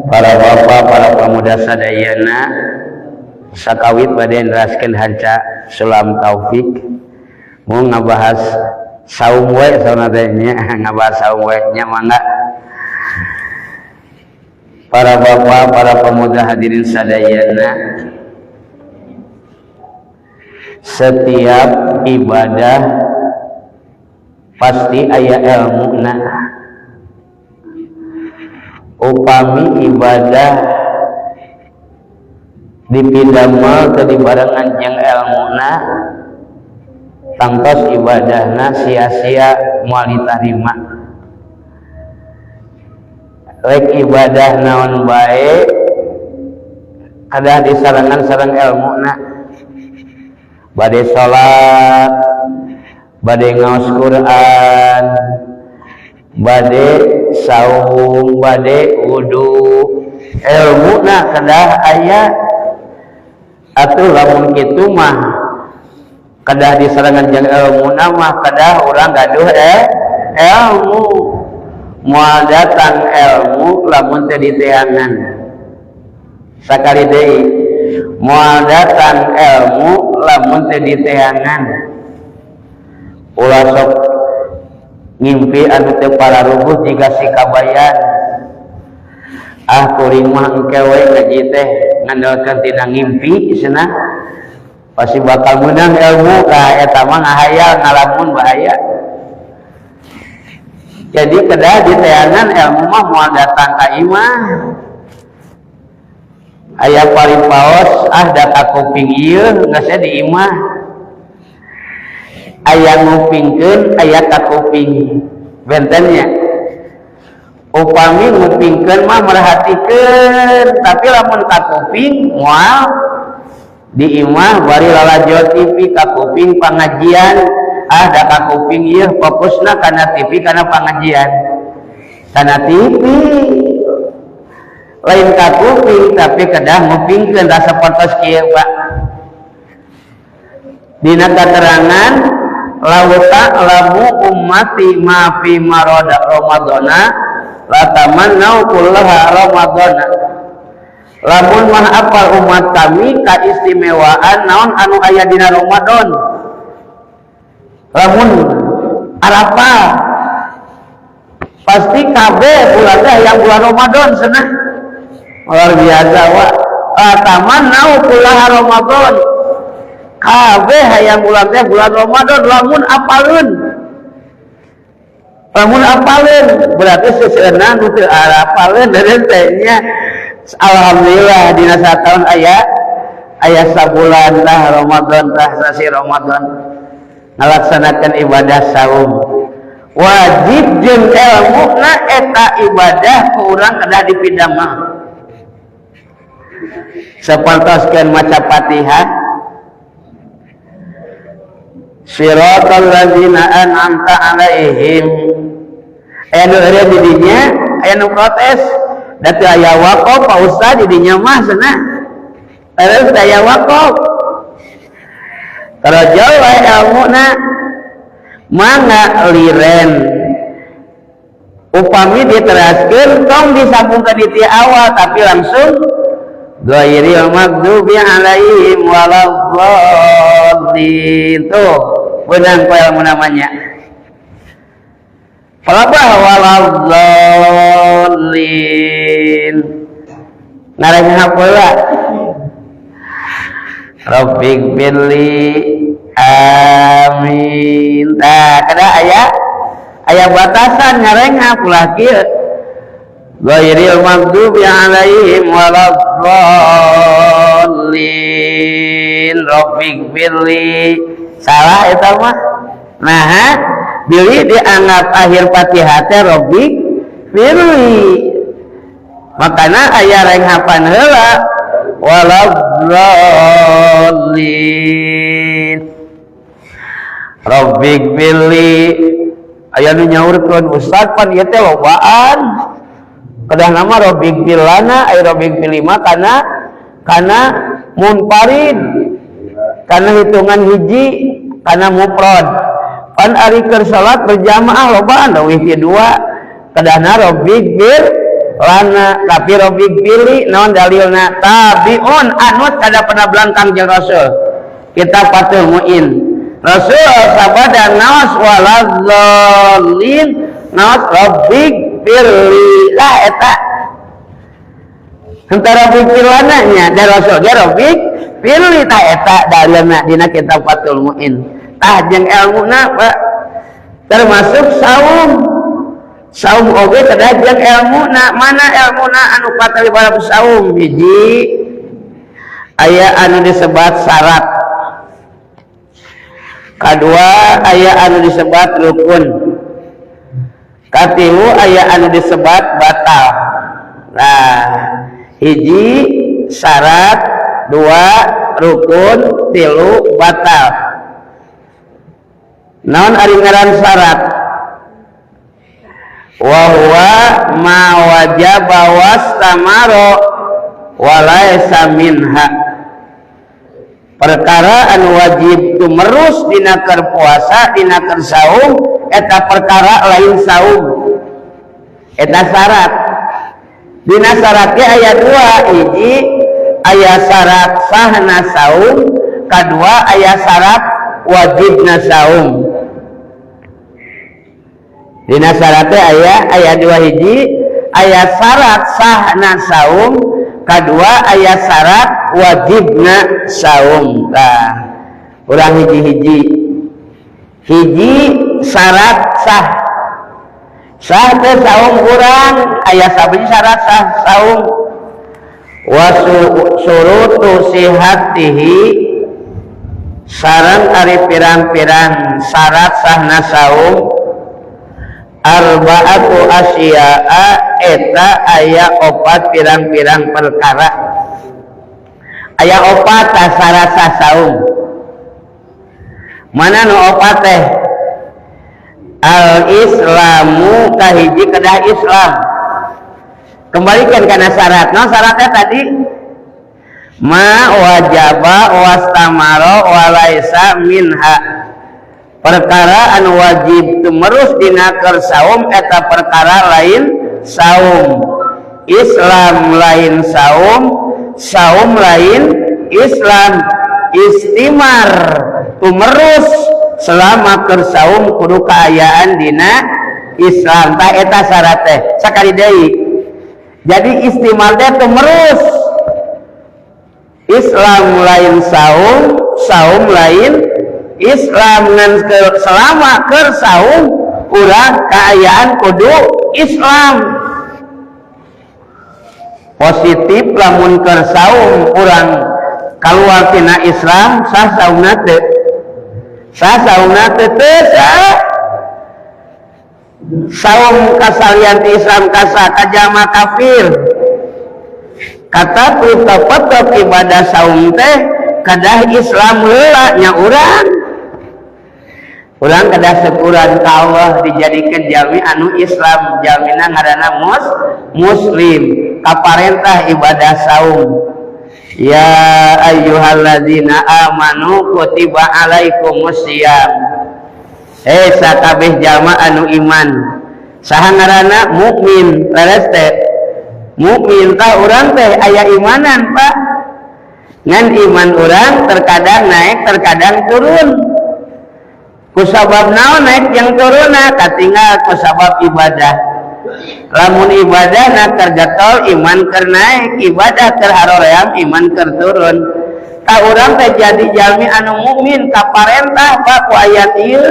Para bapak, para pemuda sadayana, sakawit bade neraskeun hanca sulam taufik, mau ngabahas saum we sauna teh nya, ngabahas saum we nya. Mangga, para bapak, para pemuda, hadirin sadayana, setiap ibadah pasti aya ilmuna. Upami ibadah dipidamel teu dibarengan jeung elmuna, tangtos ibadahna sia-sia, moal ditarima. Rek ibadah naon bae kedah disarengan sareng elmuna. Bade salat, bade ngaos Quran, bade saum, bade wudu, ilmuna kedah aya. Atuh lamun kitu mah, kedah disarengan jeung ilmuna mah, kedah urang gaduh ilmu. Moal datang ilmu lamun teu diteangan. Sakali deui, moal datang ilmu lamun teu diteangan. Ulah sok ngimpi anu teu pararuguh jiga si kabayan. "Ah, kuring mah engke we ngaji teh, ngandalkeun tina ngimpi cenah, pasti bakal menang ilmu." Ka eta mah ngahayal, ngalamun, bahaya. Jadi kedah diteangan. Ilmu mah moal datang ka imah. Aya paripaos, "Ah, da kakuping ieu geus di imah." Aya ngupingkeun, aya kakuping, benten nya. Upami ngupingkeun mah merhatikeun, tapi lamun kakuping moal. Di imah bari lalajo TV, kakuping pengajian. "Ah, da kakuping ieu." Fokusna kana TV, kana pengajian, kana TV, lain kakuping, tapi kedah ngupingkeun. Rasa potos kieu, Pak, dina keterangan lau ta'lamu ummati ma fi maroda ramadana latamannau kullaha ramadana. Lamun mah apal umat kami keistimewaan naon anu aya dina Ramadan, lamun arapal, pasti kabeh bulan teh yang bulan Ramadan cenah. Luar biasa wa latamannau kullaha Ramadan, kabeh hayang bulan teh bulan Ramadan lamun apaleun. Lamun apaleun berarti seseueurna nu teu arapaleun teh nya. Alhamdulillah, dina satahun aya aya sabulan tah Ramadan, tah sasi Ramadan ngalaksanakan ibadah saum wajib jeung ilmu na. Eta ibadah ku urang kedah dipidamel sapertoskeun maca Fatihah, siratal ladzina an'amta alaihim. Aya nu eureun di dinya, aya nu protes, "Da teu aya waqaf, Pak Ustaz, di dinya mah," cenah. Terus aya waqaf. Tarajau wae ilmuna. Mangga liren, upami diteraskeun tong disambungkeun di ti awal, tapi langsung ghairil maghdubi alaihim waladdallin. Tuh benang ku ilmu namanya. Pelabah waladdallin ngarang heula, Rabbighfirli, amin. Nah, kada aya aya batasan ngarengap. Ulah kieu, ghairil maghdubi alaihim waladdallin, Rabbighfirli, salah eta mah. Nah, bilih dianggap akhir Fatihah teh Rabbighfirli, makana aya renghapan heula waladdallin, Rabbighfirli. Aya nu nyaurkeun, "Ustaz, pan ieu teh lobaan, kedah nama Rabbighfirlana, aya Rabbighfirli mah kana kana munfarid, kana hitungan hiji, kana mufrad. Pan ari keur salat berjamaah lobaan leuwih ti dua, kedahna Rabbighfir lana, tapi Robbighfirli. Naon dalilna? Tabiun, anut kada pernah Kangjeng Rasul. Kita Fathul Muin, Rasul sabada naos waladdallin, naos Robbighfirli lah. Eta henteu Robbighfir lana nya da Rasul ge Robbighfirli. Tah, eta dalilna dina kitab Fathul Muin. Tah, jeung ilmuna, Pak. Termasuk saum, saum oge kedah jeung ilmuna. Mana ilmuna anu patali bab saum? Hiji, aya anu disebat syarat. Kedua, aya anu disebat rukun. Katilu, aya anu disebat batal. Nah, hiji syarat, dua rukun, tilu batal. Naon ari ngaran syarat? Wa huwa ma wajaba wastamaro walaisa minha. Perkara anu wajib tumerus dina keur puasa, dina keur saum, eta perkara lain saum, eta syarat. Dina syaratnya aya dua: hiji, aya syarat sahna saum; kedua, aya syarat wajibna saum. Dina syaratnya aya dua: hiji, aya syarat sahna saum; kedua, aya syarat wajibna saum. Nah, urang hiji-hiji. Hiji, syarat sah. Sah teh saum urang? Aya sabiji syarat sah saum. Wa syurutu sihatihi, sareng ari pirang-pirang syarat sahna saum, arba'atu asya'a, eta aya opat pirang-pirang perkara. Aya opat syarat sah saum. Mana nu opat teh? Al islamu, kahiji kedah Islam. Kembalikan karena syarat. No syaratnya tadi ma wajaba wastamaro walaisa minha. Perkara anu wajib tumerus dina keur saum, eta perkara lain saum. Islam lain saum, saum lain Islam. Istimar, tumerus selama keur saum, kudu kaayaan dina Islam. Tah, eta syarat teh. Sakali deui, jadi istimar teh tumerus. Islam lain saum, saum lain Islam, ngan selama keur saum urang kaayaan kudu Islam. Positif, lamun keur saum urang keluar tina Islam, sah saumna teu? Sah saumna teu? Teu sah. Saum kasalian ti Islam kasa kajama kafir. Kata tetep ibadah saum teh kedah Islam heula nya. Urang, urang kedah syukuran ka Allah dijadikan jalmi anu Islam, jalmina ngaranna muslim, kaparentah ibadah saum. Ya ayyuhalladzina amanu kutiba alaikumusiyam. Eh, sakabeh jalma anu iman. Saha ngaranna mukmin? Leres teh mukmin? Tah, urang teh aya imanan, Pak, ngan iman urang terkadang naik, terkadang turun. Kusabab naon naik yang turun? Katinggal kusabab ibadah. Lamun ibadah na keur getol, iman keur naik; ibadah keur haroream, iman keur turun. Tah, urang teh jadi jalmi anu mukmin kaparentah, Pak, ku ayat ieu.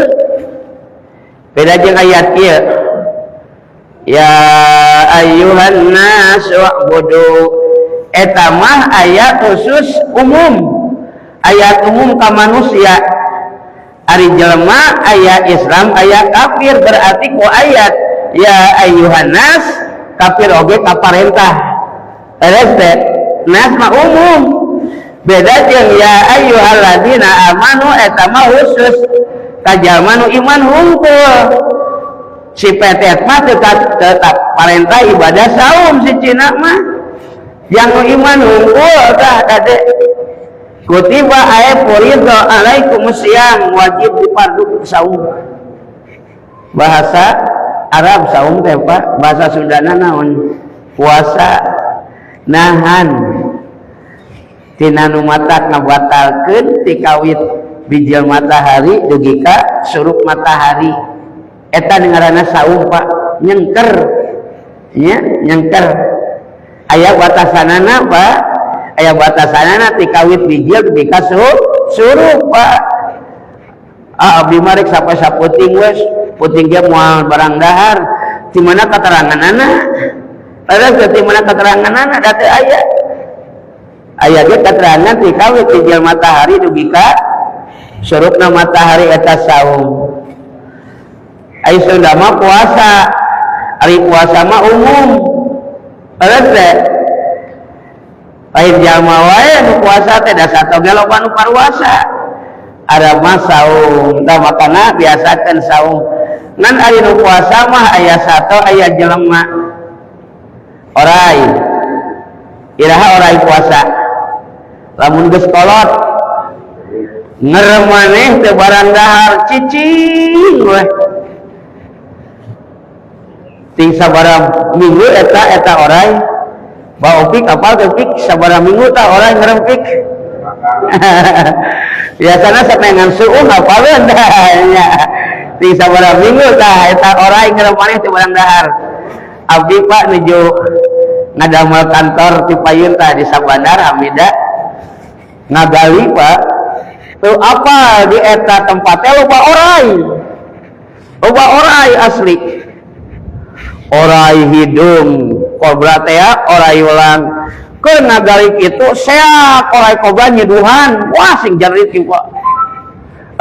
Beda jeung ayat ieu, ya ayyuhan nas wa'budu. Eta mah ayat khusus umum, ayat umum ka manusia. Ari jelema aya Islam, aya kafir. Berarti ku ayat ya ayyuhan nas kafir oge kaparentah. Beres teh? Nas mah umum. Beda jeung ya ayyuhalladzina amanu, eta mah khusus ka jalma nu iman hungkul. Si petet mah tetap, tetap parentah ibadah saum. Si Cina mah yang nu iman hungkul. Tah, kade kutiba ay furido alaikumusiyam, wajib difardu saum. Bahasa Arab saum teh, Pak, bahasa Sundana naon? Puasa nahan tina nu matak ngabatalkeun ti kawit bijil matahari dugi ka surup matahari. Eta ngaranna saum, Pak, nyengker nya, nyengker. Aya batasanana, Pak, aya batasanana ti kawit bijil dugi ka surup, Pak. Ah, abdi mah rek sampai sapeuting wes, peuting ge moal barang dahar. Di mana keteranganana? Ada di mana keteranganana? Da teu aya. Aya ge keterangan ti kawit bijil matahari dugi ka surupna matahari, eta saum. Ari Sunda mah puasa. Ari puasa mah umum. Leres teh? Lain jalma wae nu puasa teh, da sato ge loba nu paruasa. Ada mah saum, tah makana biasakeun saum. Ngan ari nu puasa mah aya sato, aya jelema. Orai. Iraha orai puasa? Lamun geus kolot ngerem maneh teu barang dahar, cicing weh. Ting sabaraha minggu eta eta orai? Ba Opik apal teh, Pik? Sabaraha minggu tah orai ngerem, Pik? Biasana sapengan suuh apaleun dah nya. Ting sabaraha minggu tah eta orai ngerem maneh teu barang dahar? Abdi, Pak, nuju ngadamel kantor ti payun tah di Sabandar Hamida, ngagali, Pak, tuh apa di eta tempatnya loba orai, loba orai asli, orai hidung kobra teh ya, orai ulang ke ngagali itu seak orai kobra nyeduhan. Wah, sing jerit kieu, Pak.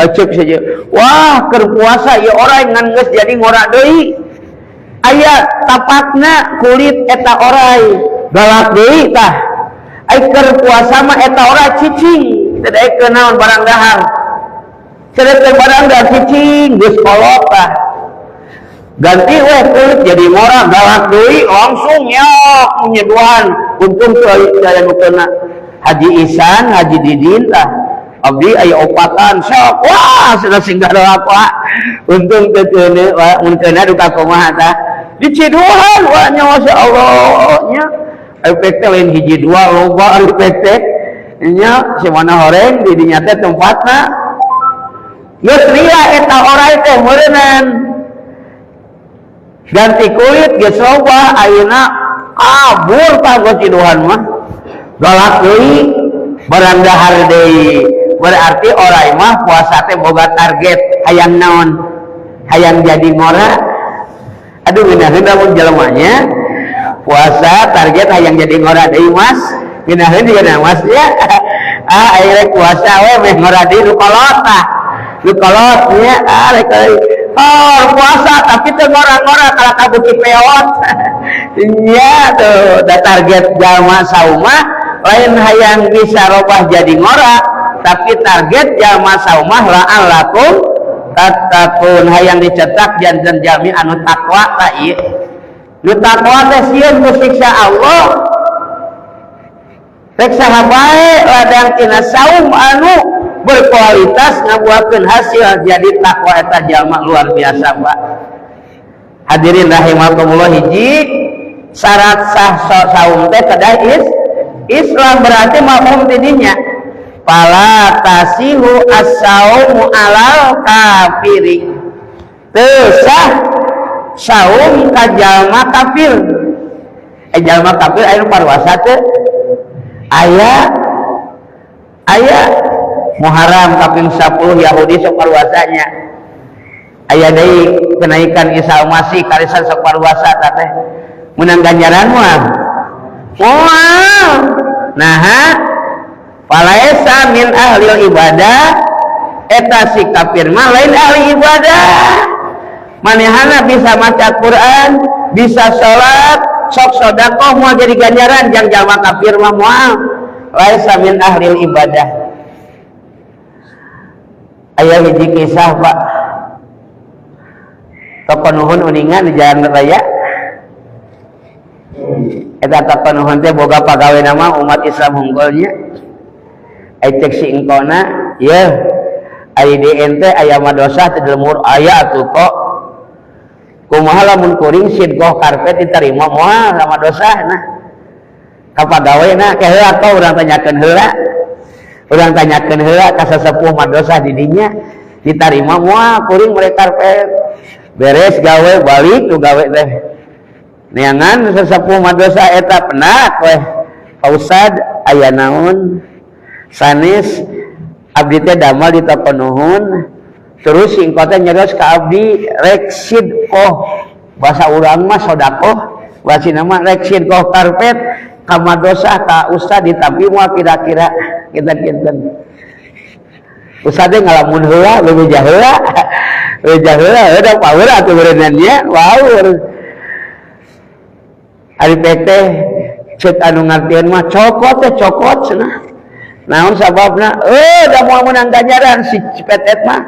Acep saja, wah, keur puasa ya orai, ngan geus jadi ngora deui, aya tapakna kulit eta orai, galak deui tah. Ai keur puasa mah eta orai cicing, teu daekeun naon barang dahar, teu barang dahar, cicing. Geus kolot tah, ganti weh kulit jadi ngora, galak deui, langsung ya nyeduhan. Untung tuh aya nu kena, Haji Isan, Haji Didin tah. Abdi aya opatan sok, wah, sudah singgah apa. Untung teu keuna, wah, mun keuna duka kumaha tah diciduhan. Wah nya, masya Allah nya, efek teh lain hiji dua, loba efek teh nya. Si mana horeng di dinya teh tempatna geus ria eta orai teh meureunnan, ganti kulit geus loba, ayeuna kabur tah geus ciduhan mah, galak deui, barang dahar deui. Berarti orai mah puasa teh boga target hayang naon? Hayang jadi ngora. Aduh, ngeunaheun lamun jelemanya puasa target hayang jadi ngora deui, Mas. Ngeunaheun juga Mas ya. Ah, ayeuna puasa we meh ngora deui, nu kolot tah, nu kolot nya. Ah, rek, oh, puasa tapi teu ngora-ngora, kalah kabuki peot nya tuh. Da target jalma saum mah lain hayang bisa robah jadi ngora, tapi target jalma saum mah la'allakum tattaqun, hayang dicetak janten jalmi anu takwa. Tak ieu nu takwa teh sieun ku siksa Allah. Rek saha bae, ladang tina saum anu berkualitas ngabuahkeun hasil jadi takwa eta jalma luar biasa, Pak. Hadirin rahimakumullah, hiji syarat sah saum teh kedah Islam, berarti mafhum tidinya fala tasihhu as-saumu alal kafiri, teu sah saum ka jalma kafir. Eh, jalma kafir aya nu paruasa teu? Aya, aya. Muharram kaping 10 Yahudi sok paruasanya. Aya deui kenaikan Isa Masih, karisan sok paruasa teh. Menang ganjaran moal? Moal. Nah, falaisa min ahli ibadah, eta si kafir mah lain ahli ibadah. Manehana bisa maca Quran, bisa sholat, sok sodakoh, moal jadi ganjaran jang jalma kafir mah, moal. Laisa min ahli ibadah. Aya hiji kisah, Pak. Toko nuhun uningan di jalan raya eta toko nuhun teh boga pagawe nama umat Islam hunggulnya. Ai cek si engkona, ye, ai di ente aya madrasah teh di lembur? Aya atuh kok. Kumaha lamun kuring sidqoh karpet diterima moal sama dosa nah. Ka pagawena ke heula tah urang tanyakeun heula. Urang tanyakeun heula ka sesepuh madrasah di dinya ditarima moal kuring mere karpet. Beres gawe balik tu gawe teh. Neangan sesepuh madrasah eta penak weh. Pak Ustad aya naon? Sanes abdi teh damel di toko nuhun. Terus singko teh nyeros ka abdi rek sidqoh. Bahasa urang mah sodakoh, bahasa mah rek sidqoh karpet ka madrasah ka ustad ditampi moal kira-kira kinten-kinten. Ustad teh ngalamun heula, leuwih jaheula. Leuwih jaheula da power atuh beureunan nya, power. Ari teh ceuk anu ngartieun mah cokot teh cokot cenah. Naon sababna? Da moal meunang ganjaran si Cipetet mah.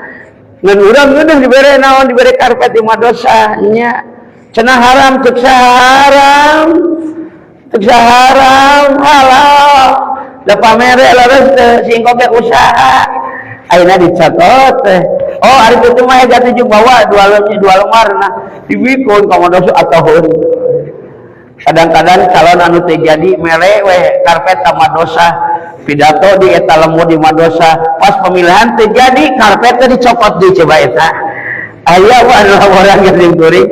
Ngan urang ngeueuh dibere naon dibere karpet di madrasah nya. Cenah haram ceuk haram. Ceuk haram halal. Da pamere leres teh singko ge usaha. Ayeuna dicatot teh. Oh ari kitu mah ega tujuh bawa dua lembar nah dibikeun ka madrasah ataupun kadang-kadang calon anu teu jadi mere we karpet ka madrasah pidato di eta lembur di madrasah pas pemilihan teu jadi karpet teh dicopot deui coba eta aya mah anu laporan ka sim kuring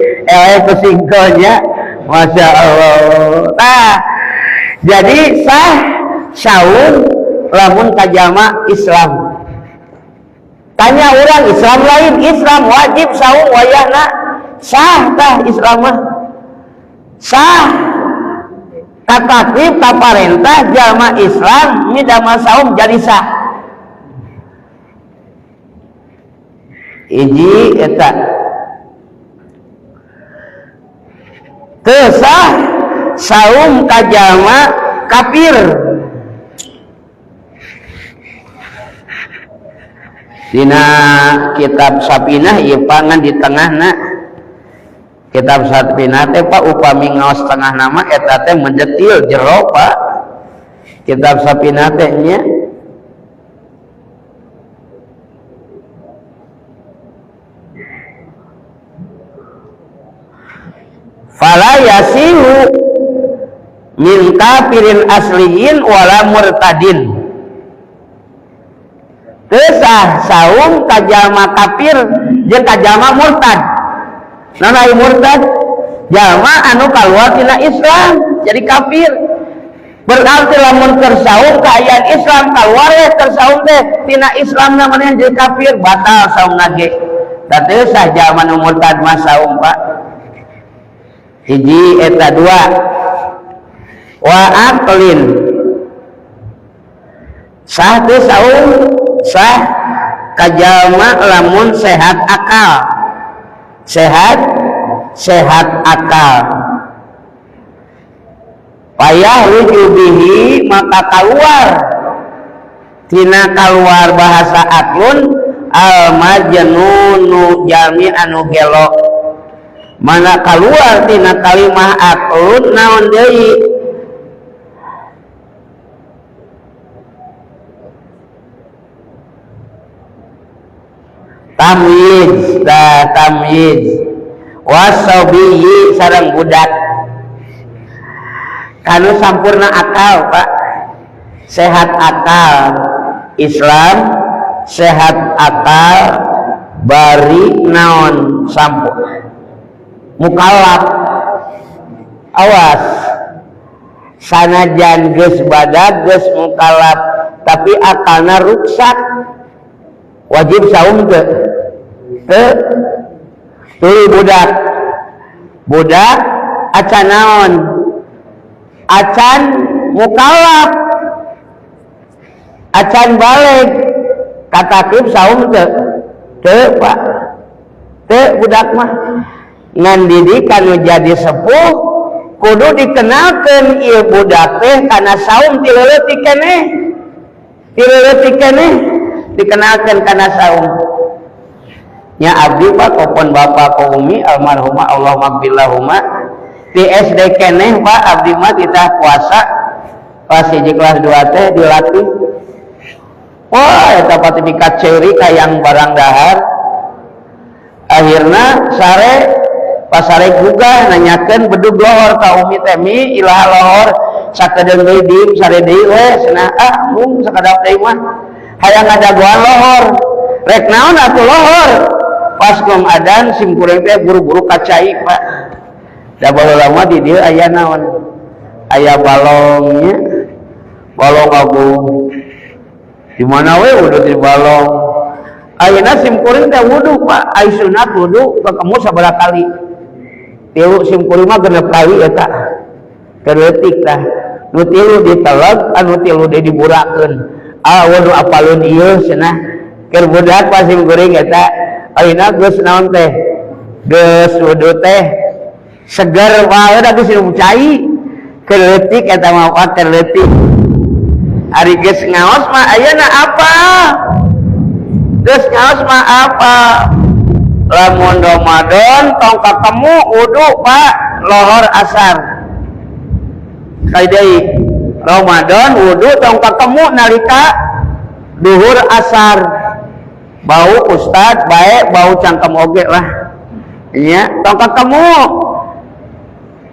ku singkonya Masya Allah. Nah jadi sah saum lamun kajama Islam. Tanya orang Islam lain, Islam wajib saum wayahna sah tah Islam mah sah kataklif kaparentah jalma Islam midama saum jadi sah. Hiji eta teu sah saum ka jalma kafir. Dina kitab Safinah ieu pangan di tengahna. Kitab Safinah teh Pak upami ngaos tengah nama eta teh mendetil jero Pak. Kitab Safinah teh nya fala yasihu min kafirin asliyin wala murtadin. Teu sah saum ka jalma kafir jeung ka jalma murtad. Naon ai murtad? Jalma anu kaluar tina Islam jadi kafir. Berarti lamun keur saum kaayaan Islam kaluar we keur saum teh tina Islam namanya jadi kafir, batal saumna ge. Da teu sah jalma nu murtad mah saum Pak. Hiji eta dua wa aqlin sah teu saum sah ka jalma lamun sehat akal. Sehat, sehat akal. Payah rujubihi maka keluar tina keluar bahasa aklun al majnunu jalmi anu gelo. Mana keluar tina kalimah aklun naon deui? Tamyiz, da tamyiz. Wasabiyi sareng budak. Kanu sampurna akal, Pak. Sehat akal. Islam sehat akal bari naon sampur. Mukallaf. Awas. Sanajan geus badag geus mukallaf tapi akalna ruksak. Wajib saum teu? Teu. Tuluy budak. Budak acan naon? Acan mukallaf. Acan balik. Kataklif saum teu? Teu, Pak. Teu budak mah. Ngan didik kanu jadi sepuh kudu dikenalkeun ieu budak teh kana saum ti leutik keneh. Ti leutik keneh dikenalkeun kana saum. Nya abdi Pak kopon bapak ko umi almarhumah Allahumma billahuma di SD keneh Pak abdi mah titah puasa kelas 1 kelas 2 teh dilatih. Wah eta pati mika ceuri kayang barang dahar. Akhirna sare Pas arek gugah nanyakeun bedug lohor ka umi teh, "Mi, iraha lohor?" Sakedeung deui diem, sare deui we cenah. Ah, mung sakadap deui mah hayang ngadagoan lohor, rek naon atuh lohor. Pas gong adan, sim kuring teh buru-buru ka cai, Pak. Da baheula mah di dieu aya naon, aya balongnya, balong agung. Di mana we wudu di balong. Ayeuna sim kuring teh wudu, Pak, ai sunat wudu ketemu sabaraha kali? Tilu. Sim kuring mah 6 kali eta keur leutik. Tah, nu tilu diteleg, anu tilu deui diburakeun. Ah, wudu apaleun ieu cenah, keur budak, Pak, sim kuring eta. Ayeuna geus naon teh, geus wudu teh seger wae da geus minum cai. Keur leutik eta mah, Pak, keur leutik. Ari geus ngaos mah ayeuna apa, geus ngaos mah apa. Lamun Ramadan tong ketemu wudu, Pak, lohor asar. Kali deui, Ramadan wudu tong ketemu nalika duhur asar. Bau ustad baik, bau cangkem oge lah iya. Tong ketemu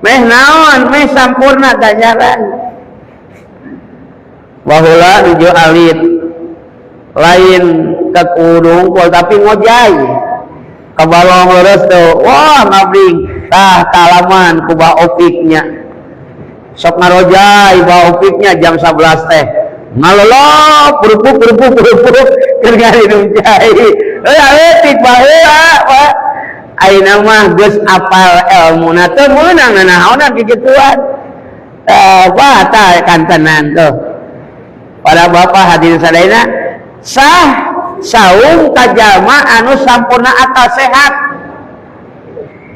meh naon, meh sampurna ganjaran. Baheula nuju alit lain ke kudung, tapi ngojay ke balong leres tuh. Wah, ngabling tah kalaman ku Bah Opiknya, sok ngarojay Bah Opiknya jam 11 teh, ngalolop kerupuk kerupuk kerupuk keur ngarinum cai. Eh, aletik baheula, Pak. Ayeuna mah geus apal elmuna, teu meunang nanaonan kikituan. Eh, wah, tah kantenan tuh. Para bapak hadirin sadayana, sah saum ka jalma anu sampurna akal sehat,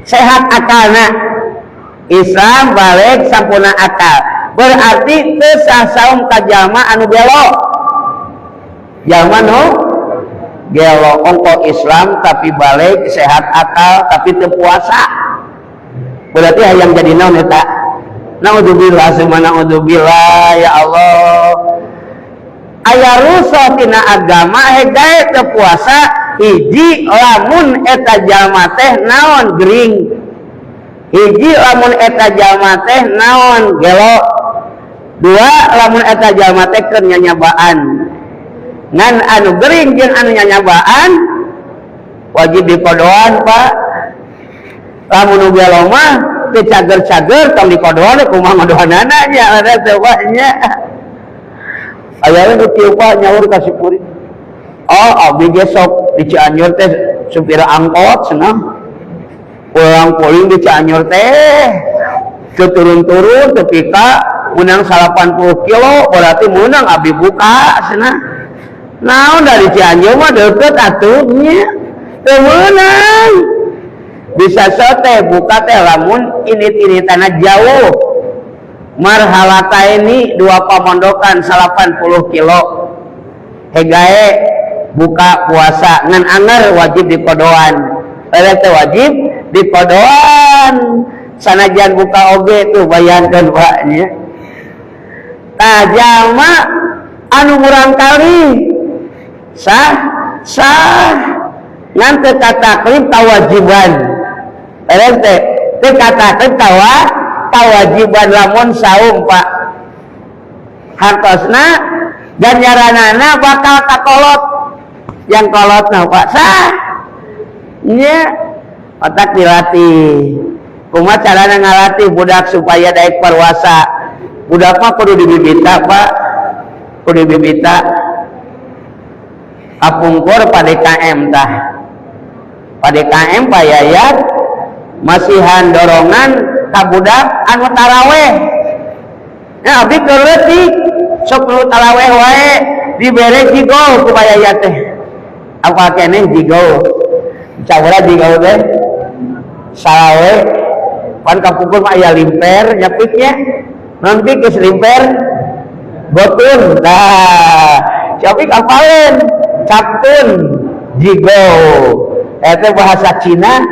sehat akalna, Islam, balig, sampurna akal. Berarti teu sah saum ka jalma anu gelo, jalma nu gelo. Ongko Islam tapi balig, sehat akal, tapi teu puasa, berarti hayang jadi naon eta? Naudzubillah summa naudzubillah. Ya Allah, aya rusuh tina agama hegae teu puasa. Hiji, lamun eta jalma teh naon, gering. Hiji, lamun eta jalma teh naon, gelo. Dua, lamun eta jalma teh keur nyanyabaan. Ngan anu gering jeung anu nyanyabaan wajib dikodoan, Pak. Lamun nu gelo mah teu cager-cager, tong dikodoan. Kumaha ngodoanana nya ada teh nya? Aya nu kieu, Pak, nyaur ka si kuring, "Oh, abdi ge sok di Cianjur teh supir angkot cenah, pulang puling di Cianjur teh teu turun-turun tepi ka menang 80 kilo, berarti menang abdi buka cenah." Naon, dari Cianjur mah deket atuh nya, teu meunang. Bisa sote buka teh lamun ini tanah jauh, marhalata ini dua pamondokan 80 kilo, hegae buka puasa. Ngan anger wajib di kodoan teh, wajib di kodoan sanajan buka oge tuh. Bayangkan, Pak, nya. Tah, jalma anu murang kali sah, sah, ngan teu kataklif kawajiban teh, teu kataklif kawajiban lamun saum, Pak. Hartosna ganjaranana bakal kakolot yang kolotna, Pak. Sah nya, otak dilatih. Kumaha carana ngalatih budak supaya daek parwasa? Budak mah kudu dibibita, Pak, kudu dibibita. Kapungkur pada KM tah, pada KM Pak Yayat masihan dorongan ka budak anu taraweh ya. Abdi keur leutik sok nu taraweh wae dibere jigo ku Pak Yayat teh. Apa keneh jigo? Cawara jigo teh salawe. Pan kapungkur mah aya limper nyapiknya nanti geus limper gotun. Nah, siapa apaleun captun jigo eta bahasa Cina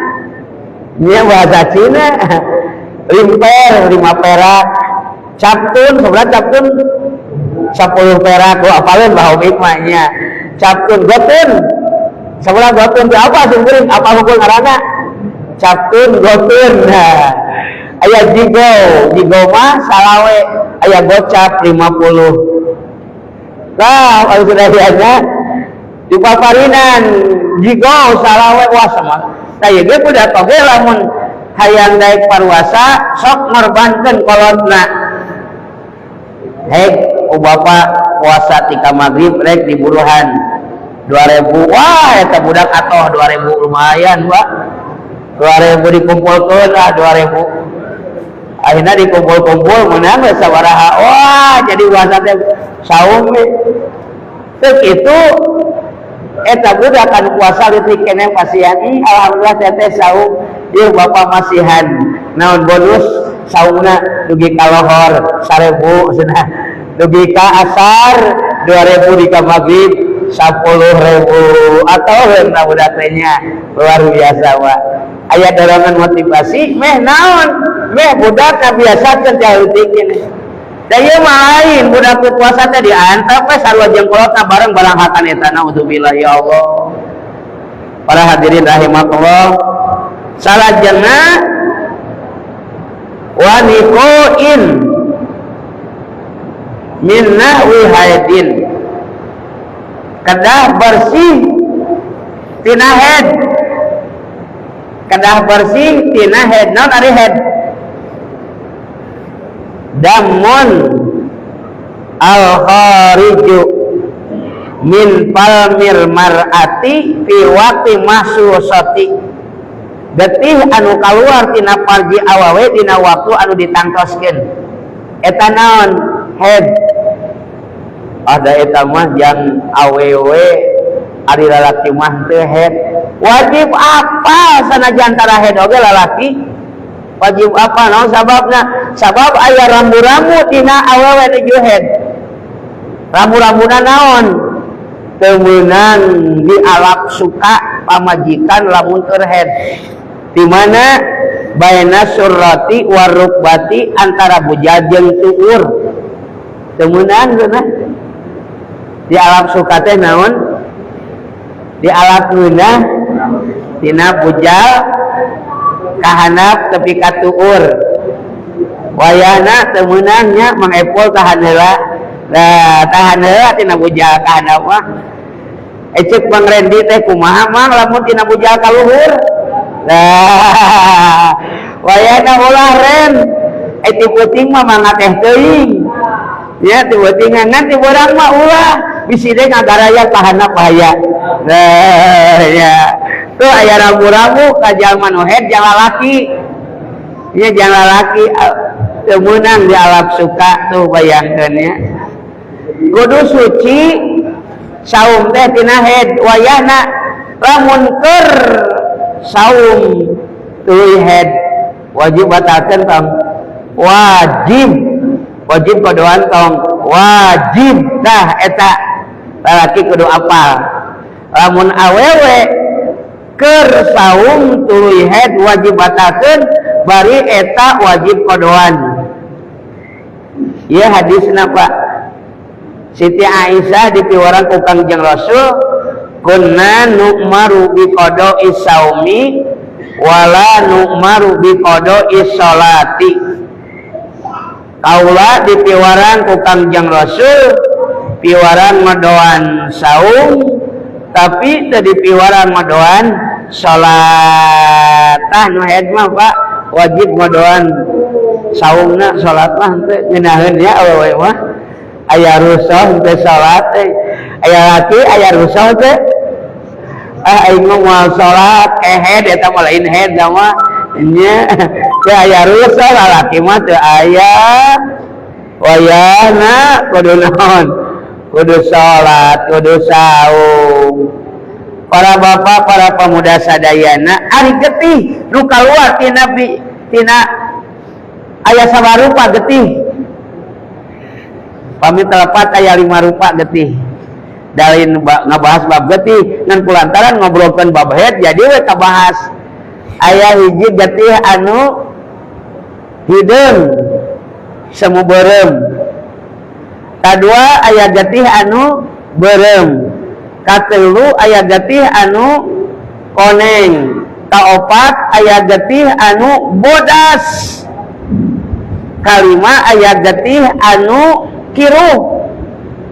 nya, bahasa Cina. Limper 5 perak, captun sebelah, captun 10 perak. Gua apaleun bahwa hikmahnya captun gotun sebelah. Gotun itu apa sih? Apa hukum ngaranna? Capkeun gokeun. Nah, aya jigo, jigo mah salawe, aya gocap 50. Nah, kalau sudah biasa di paparinan jigo salawe, wah sama. Nah, ieu ge budak oge lamun hayang daek paruasa sok ngorbankeun kolotna. Hek, oh bapak puasa tika maghrib rek diburuhan 2000. Wah, eta budak atoh 2000 lumayan, Pak. 2000 dikumpulkeun lah, 2000 akhirnya dikumpul-kumpul menang we sabaraha. Wah, jadi puasa teh saum we. Terus itu eta budak kan puasa leutik keneh pasihan, alhamdulillah teteh saum ieu, bapak masihan naon bonus saumna dugi ka lohor 1000 cenah, dugi ka asar 2000, di ka maghrib 10.000 atau na budak teh nya. Luar biasa, Pak, aya dorongan motivasi meh naon, meh budak kabiasakeun ti leutik keneh. Da ieu mah lain, budak puasa teh diantep we sarua jeung kolotna bareng baranghakan eta, naudzubillah ya Allah. Para hadirin rahimakumullah, salajengna wa niqoin min nahwi haidin, kedah bersih tina haid, kedah bersih tina haid. Naon ari haid? Damun al khariju min falmil mar'ati fi waqti mahsusati, getih anu kaluar tina parji awewe dina waktu anu ditangtoskeun, eta naon? Haid. Ada eta mah jang awewe, ari lalaki mah teu haid. Wajib apa sanajan tara haid oge lalaki wajib apa. Naon sababna? Sabab aya rambu-rambu tina awewe nuju haid. Rambu-rambuna naon? Teu meunang dialap suka pamajikan lamun keur haid. Di mana? Baina surrati warukbati, antara bujal jeung tuur teu meunang cenah dialap suka teh. Naon dialap ngeunah? Tina bujal kahanap tepi ka tuur wayahna teu meunang nya. Mang Epul tahan heula. Nah, tahan heula tina bujal kahanap mah. Ecek Bang Rendi teh kumaha, Mang, lamun tina bujal ka luhur? Nah, wayahna ulah ren eh, ti peuting mah mangakeh teuing ya, ti peuting ngan ti beurang mah ulah, bisi deui ngagaraya kahanap, bahaya. Nah, ya tuh aya rambu-rambu ka jalma nu haid jang lalaki ya, jang lalaki teu meunang dialap suka. Tuh, bayangkeun ya, kudu suci saum teh tina haid. Wayahna lamun keur saum tuluy haid wajib batalkeun tong? Wajib. Wajib kodoan tong? Wajib. Dah, eta lalaki kudu apal, lamun awewe keur saum tuluy haid wajib batalkeun, bari eta wajib kodoan. Ieu hadisna, Pak. Siti Aisyah dipiwarang ku Kangjeng Rasul, kunna nu'maru bi qada'i saumi wala nu'maru bi qada'i sholati. Kaula dipiwarang ku Kangjeng Rasul piwarang ngodoan saum, tapi teu dipiwarang ngodoan salat. Tah, nu haid mah, Pak, wajib ngodoan saumna, salat mah henteu ngeunaheun ya. Awewe mah aya rusuh teu salat eh. Aya laki aya rusuh teu? Ah, aing mah moal salat. Eh, haid eta mah lain haid mah nya, teu aya rusuh lalaki mah teu aya. Wayahna kudu naon? Kudu salat, kudu saum. Para bapak, para pemuda sadayana, ari getih nu kaluar tina tina aya sabarupa getih? Pami telepat aya lima rupa getih. Dalin ngabahas bab getih, ngan kulantaran ngobrolkeun bab haid jadi we kabahas. Aya hiji getih anu hideung semu beureum, kadua aya getih anu beureum, katilu aya getih anu koneng, Kaopat aya getih anu bodas. Kalima aya getih anu kiruh.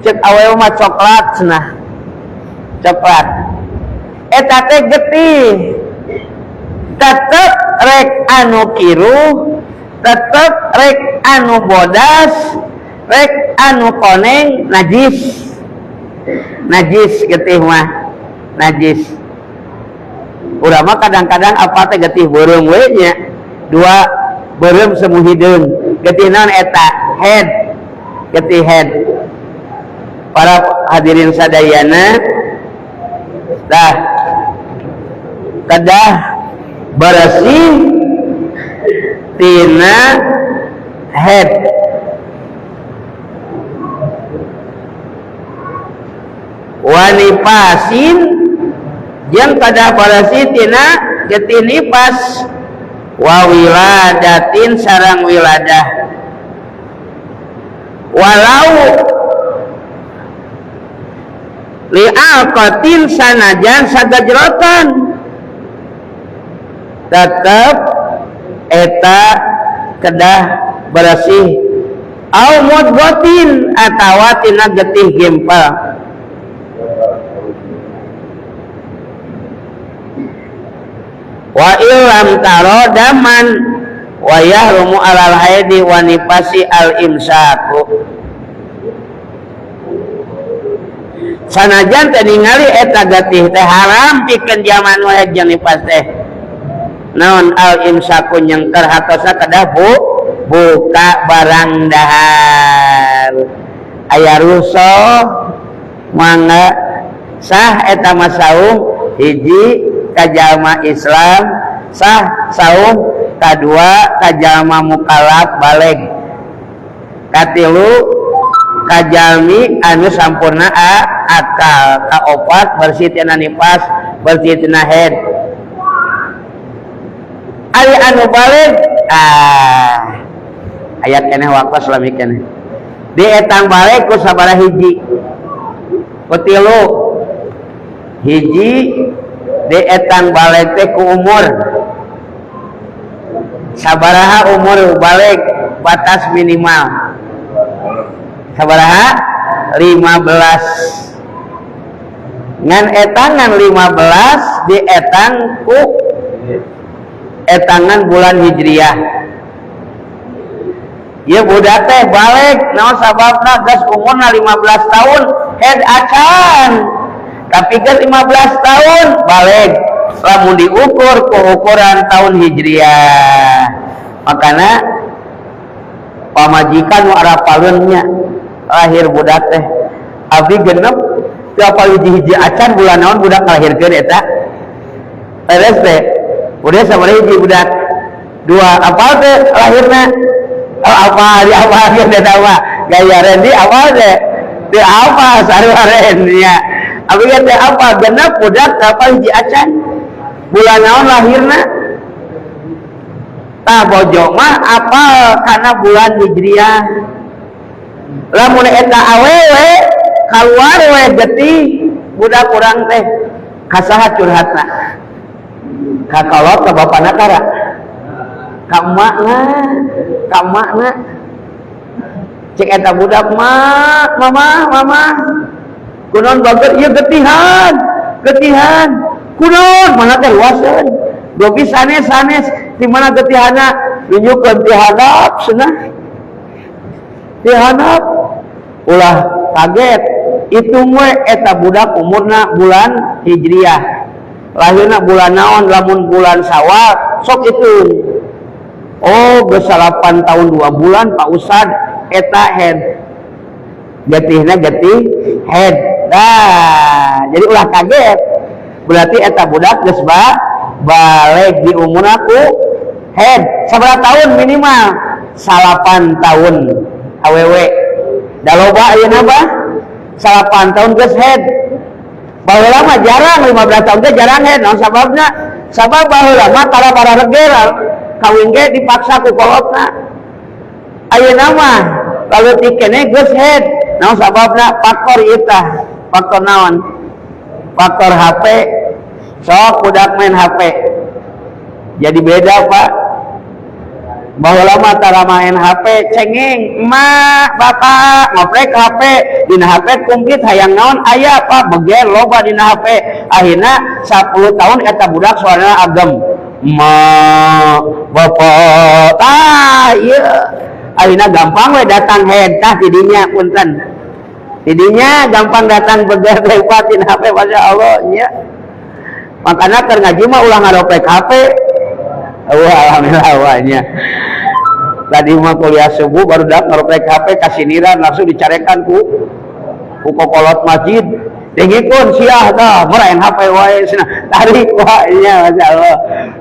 Cek awewe mah coklat cenah. Coklat. Eta teh getih. Tetep rek anu kiruh, tetep rek anu bodas, rek anu koneng najis. Najis getih mah, najis. Urang mah kadang-kadang apa teh getih beureum we nya. Dua beureum semu hideung. Getih naon eta? Head. Getih head. Para hadirin sadayana, dah kedah bersih tina head. Wanifasin jeung kedah bersih tina getih nifas. Wa wiladatin sareng wiladah. Walau li'alqatin sanajan sagajrotan tetep eta kedah bersih. Au mudghatin atawa tina getih gempal. Wa illam taro daman wa yahrumu alal haidi wa nifasi al imsaku. Sanajan teh ningali eta getih teh haram pikeun jalma nu haid jeung nifas teh. Naon al imsaku nyengker hatosna kedah buka barang dahar. Aya rusuh mangga sah eta mah saum hiji ka jalma Islam, sah saum kadua ka jalma mukallaf balig, katilu ka jalmi anu sampurna akal, kaopat bersih tina nifas, bersih tina haid. Ari anu balig ayat keneh waktu selami keneh dietang balig ku sabaraha hiji, ku tilu hiji dietang balig teh ku umur. Sabaraha umur balig batas minimal sabaraha? 15. Ngan etangan 15 dietang ku etangan bulan Hijriah. Ieu budak teh balig naon sababna geus umurna 15 tahun head acan. Tapi geus 15 tahun balig lamun diukur ku ukuran tahun Hijriah. Makana pamajikan nu arapaleun nya lahir budak teh abdi genep teu apal hiji-hiji acan bulan naon budak ngalahirkeun eta. Beres teh udah sabaraha hiji budak dua apal teh lahirna. Oh, apa di apa eta mah gaya Randy apal teh teu apa sarua Randy nya. Abdi ge teh apa genep budak teu apal hiji acan bulan naon lahirna. Tah bojo mah apal kana bulan Hijriah. Lamun eta awewe kaluar we getih budak urang teh kasaha curhatna? Ka kolot ka bapana kara? Ka emakna, ka emakna. Cek eta budak mak, mama, mama. Kunaon bager ieu getihan, getihan. Kunaon mana teh luaseun. Dopi sanes-sanes di mana getihana nunjukkeun ti handap cenah. Ti handap ulah kaget hitung we eta budak umurna bulan Hijriah. Lahirna bulan naon lamun bulan Syawal sok hitung. Oh geus 8 tahun 2 bulan Pak Ustad eta head. Getihna getih head. Nah, jadi ulah kaget. Berarti eta budak geus balik di umur aku head. Sabaraha tahun minimal? 8 tahun awewe. Da loba ayeuna bah 8 tahun geus head. Baheula mah jarang 15 tahun teh jarang head. Naon sababna? Sabab baheula mah tara bararegel kawin ge dipaksa ku kolotna. Ayeuna mah laleutik keneh geus head. Naon sababna? Faktor ieu tah. Faktor naon? Faktor HP. Sok budak main HP. Jadi beda, Pak. Baheula mah tara main HP, cengeng, emak, bapak, ngoprek HP, dina HP komplit, hayang naon aya, Pak, beger loba dina HP. Akhirna 10 tahun eta budak suarana agem. Emak, bapak, tah ieu. Akhirna gampang we datang head tah tidinya, punten. Tidinya gampang datang beger lewat dina HP, Masya Allah nya. Makanya keur ngaji mah ulah ngaroprek HP. Wah, alhamdulillah wahnya. Tadi mah kuliah subuh baru dak ngaroprek HP kasiniran, langsung dicarekan ku kokolot masjid. Dengikeun sia tah, maraen HP wae cenah. Tarik wae nya, Masya Allah.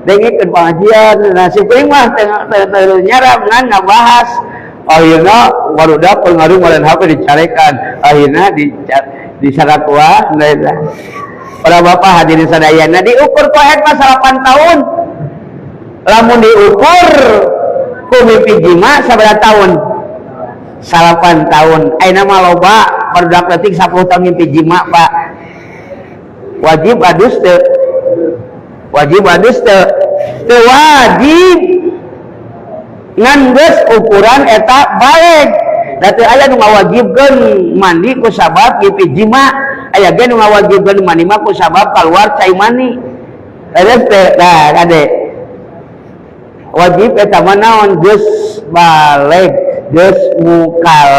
Dengikeun pengajian, nah si kuring mah teu nyarap ngan ngabahas. Akhirnya barudak pengaruh maraen HP dicarekan. Akhirnya di disarakuah. Para bapak hadirin sadayana, diukur ku haid mah 8 tahun. Lamun diukur ku mimpi jima sabaraha tahun? 9 tahun. Ayeuna mah loba barudak leutik 10 tahun mimpi jima, Pak. Wajib adus teu? Wajib adus teu? Teu wajib. Ngan geus ukuran eta balig. Da teu aya nu ngawajibkeun mandi ku sabab mimpi jima, aya ge nu ngawajibkeun mandi mah ku sabab keluar cai mani. Leres teu? Nah, kade. Wajib eta mah naon, geus balig, geus mukallaf.